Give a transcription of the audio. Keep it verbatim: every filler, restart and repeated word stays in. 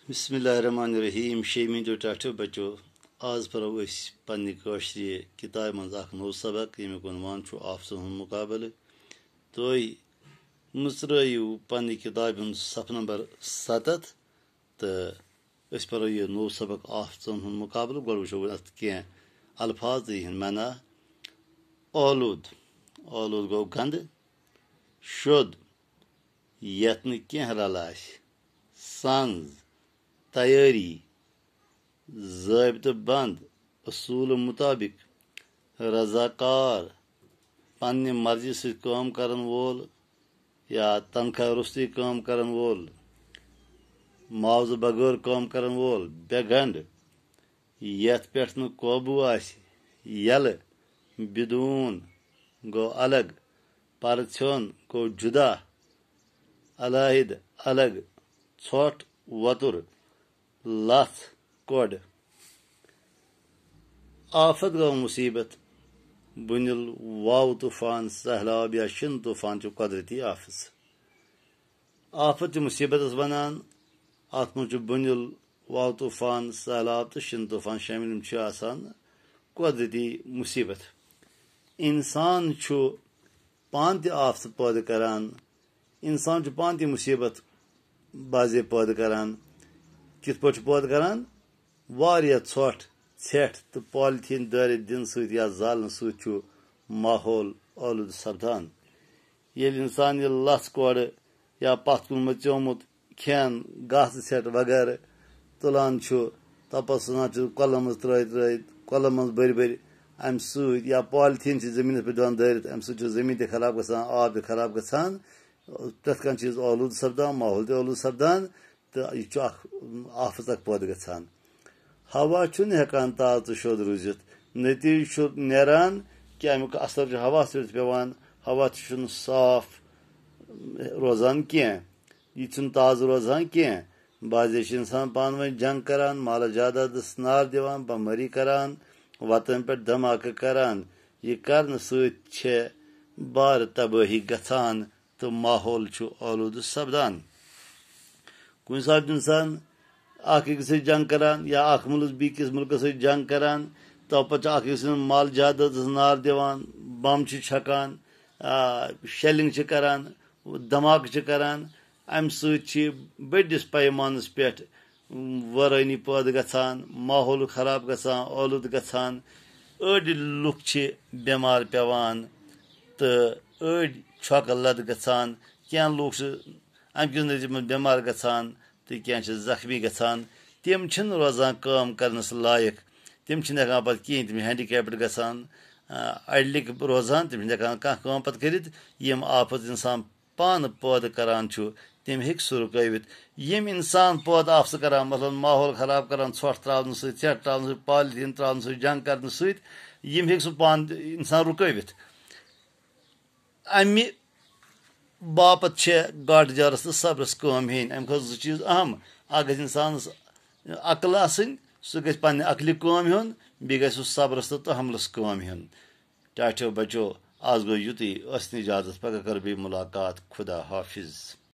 بسم اللہ الرحمن الرحیم۔ شیٚیمہِ دۄہ ٹاٹھیو بچو، آز پرو أسۍ پننہِ کٲشرِ کِتابہِ منٛز اکھ نوٚو سبق، ییٚمیُک عنوان چھُ آفژن ہُنٛد مُقابلہٕ۔ تُہۍ مٕژرٲیِو پننہِ کِتابہِ ہُنٛد صفہٕ نمبر ستتھ تہٕ أسۍ پرو یہِ نوٚو سبق آفژن ہُنٛد مُقابلہٕ۔ گۄڈٕ وٕچھو وۄنۍ اتھ کینٛہہ الفاظ تہٕ یِہنٛد معنہ۔ آلوٗد، آلوٗد گوٚو گنٛدٕ۔ شوٚد، یتھ نہٕ کینٛہہ رلہٕ آسہِ۔ سنٛز، تیٲری، ضٲبطہٕ بنٛد، اصوٗلہٕ مُطٲبِق، رضاکار، پننہِ مرضی سۭتۍ کٲم کرن وول یا تنخواہ روٚستُے کٲم کرن وول، معاوضہٕ بغٲر کٲم کرن وول، بے گنٛڈ، یتھ پٮ۪ٹھ نہٕ قوبوٗ آسہِ، یلہٕ، بدون، گوٚو الگ، پرٕژھیوٚن، گوٚو جدا، علیحدٕ، الگ، ژھۄٹھ، وۄتُر، لژھ، کوٚڑ۔ آفت گوٚو مُصیبت، بُنِل، واو طوفان، سہلاب یا شِن طوفان چھُ قۄدرٔتی آفژ۔ آفت چھِ مُصیبتس ونان۔ اتھ منٛز چھُ بُنِل، واو طوفان، سہلاب تہٕ شِن طوفان شٲمِل۔ یِم چھِ آسان قۄدرٔتی مُصیبت۔ انسان چھُ پانہٕ تہِ آفژٕ پٲدٕ کران۔ انسان چھُ پانہٕ تہِ مُصیبت بعضے پٲدٕ کران۔ کِتھ پٲٹھۍ چھُ پٲدٕ کران؟ واریاہ ژھۄٹھ، ژھٮ۪ٹھ تہٕ پالیٖتھیٖن دٲرِتھ دِنہٕ سۭتۍ یا زالنہٕ سۭتۍ چھُ ماحول آلوٗدٕ سپدان۔ ییٚلہِ انسان یہِ لژھ کورٕ یا پتھ کُن مٔژیومُت کھٮ۪ن، گاسہٕ ژھٮ۪ٹھ وغٲرٕ تُلان چھُ، تَپٲرۍ سوزان چھُ کۄلَن منٛز ترٲوِتھ، ترٲوِتھ کۄلَن منٛز بٔرۍ بٔرۍ اَمہِ سۭتۍ، یا پالیٖتھیٖن چھِ زٔمیٖنَس پٮ۪ٹھ دِوان دٲرِتھ، اَمہِ سۭتۍ چھُ زٔمیٖن تہِ خراب گژھان، آب تہِ خراب گژھان، پرٛٮ۪تھ کانٛہہ چیٖز آلوٗدٕ سپدان، ماحول تہِ آلوٗدٕ سپدان، تہٕ یہِ چھُ اکھ آفژ اکھ پٲدٕ گژھان۔ ہوا چھُنہٕ ہٮ۪کان تازٕ تہٕ شوٚد روٗزِتھ۔ نتیٖجہٕ چھُ نیران کہِ اَمیُک اثر چھُ ہواہَس پٮ۪ٹھ پٮ۪وان۔ ہوا تہِ چھُنہٕ صاف روزان کینٛہہ۔ یہِ چھُنہٕ تازٕ روزان کینٛہہ۔ بعضے چھِ اِنسان پانہٕ ؤنۍ جنگ کران، مال جادادس نار دِوان، بمبٲری کران، وطن پٮ۪ٹھ دھماکہٕ کران۔ یہِ کرنہٕ سۭتۍ چھےٚ بارٕ تبٲہی گژھان تہٕ ماحول چھُ آلوٗدٕ سپدان۔ کُنہِ ساتہٕ چھُ اِنسان اکھ أکِس سۭتۍ جنگ کران یا اکھ مُلک بیٚیہِ کِس مُلکس سۭتۍ جنگ کران، تَوٕ پتہٕ چھُ اکھ أکِس سٕنٛدِ مال جادادس نار دِوان، بم چھِ چھکان، آ، شیلنگ چھِ کران، دھماکہٕ چھِ کران۔ اَمہِ سۭتۍ چھِ بٔڑِس پیمانس پٮ۪ٹھ وٲرٲنی پٲدٕ گژھان، ماحول خراب گژھان، آلوٗدٕ گژھان۔ أڑۍ لُکھ چھِ بٮ۪مار پٮ۪وان تہٕ أڑۍ چھۄکہٕ لد گژھان۔ کینٛہہ لُکھ چھِ اَمہِ کِس نٔتیٖجس منٛز بٮ۪مار گژھان تہٕ کینٛہہ چھِ زخمی گژھان۔ تِم چھِنہٕ روزان کٲم کرنس لایق، تِم چھِنہٕ ہٮ۪کان پتہٕ کِہیٖنۍ، تِم ہینڈی کیپڈ گژھان، آ، اَڑلِکۍ روزان، تِم چھِنہٕ ہٮ۪کان کانٛہہ کٲم پتہٕ کٔرِتھ۔ یِم آفژ اِنسان پانہٕ پٲدٕ کران چھُ، تٔمۍ ہیٚکہِ سُہ رُکٲوِتھ۔ یِم اِنسان پٲدٕ آفژٕ کران، مثلاً ماحول خراب کران، ژھۄٹھ ترٛاونہٕ سۭتۍ، ژھٮ۪ٹھ ترٛاونہٕ سۭتۍ، پالیٖتھیٖن ترٛاونہٕ سۭتۍ، جنگ کرنہٕ سۭتۍ، یِم ہیٚکہِ سُہ پانہٕ تہِ اِنسان رُکٲوِتھ۔ اَمہِ باپتھ چھےٚ گاڈٕ جارس تہٕ صبرس کٲم ہیٚنۍ۔ اَمہِ کھۄتہٕ زٕ چیٖز اہم۔ اکھ گژھِ اِنسانس عقل آسٕنۍ، سُہ گژھِ پننہِ عقلہِ کٲم ہیوٚن، بیٚیہِ گژھِ سُہ صبرس تہٕ تحملس کٲم ہیوٚن۔ ٹاٹھیو بچو، آز گوٚو یُتُے، ٲسِن اجازت، پگاہ کرٕ بیٚیہِ مُلاقات۔ خدا حافظ۔